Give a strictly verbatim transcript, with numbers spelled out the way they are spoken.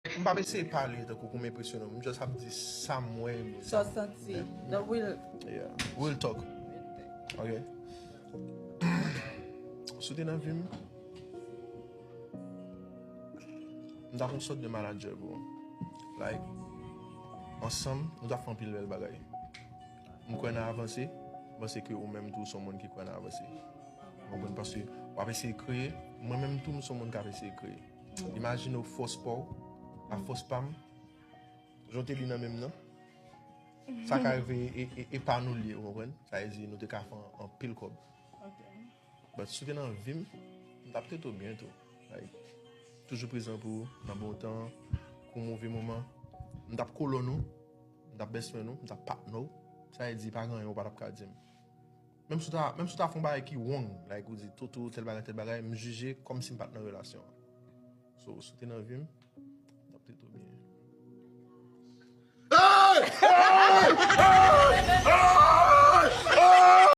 M p ap eseye pale tankou pou m enpresyone w. M just ap di sa m wè. So santi. The real. Yeah. Real talk. Ok. Si w te nan vi m, m t ap yon sòt de manager pou ou. Like, ansanm, nou t ap fè anpil bèl bagay. M kwè nan avanse, m panse ke ou menm tou se yon moun ki kwè nan avanse. Ou konprann? Paske w ap eseye kreye, mwen menm tou m se yon moun k ap eseye kreye. Imajine w fòs pa w, a fòs pa m, jan w te li nan men m nan, sa ka rive e, e, e pa nou l ye, ou konprann? Sa vle di nou te ka fè anpil kòb. But si w te nan vi m, m t ap trete w byen tou. Like, toujou prezan pou ou, nan bon tan, kou move moman. M t ap kolòn ou, m t ap best friend ou, m t ap patnè w. Sa vle di pa gen anyen ou pa t ap ka di m. Menm si w ta, menm si w ta fè yon bagay ki wrong, like ou di Toto, tèl bagay, tèl bagay, m jije kòmsi m pa t nan relasyon an. So, si w te nan vi m,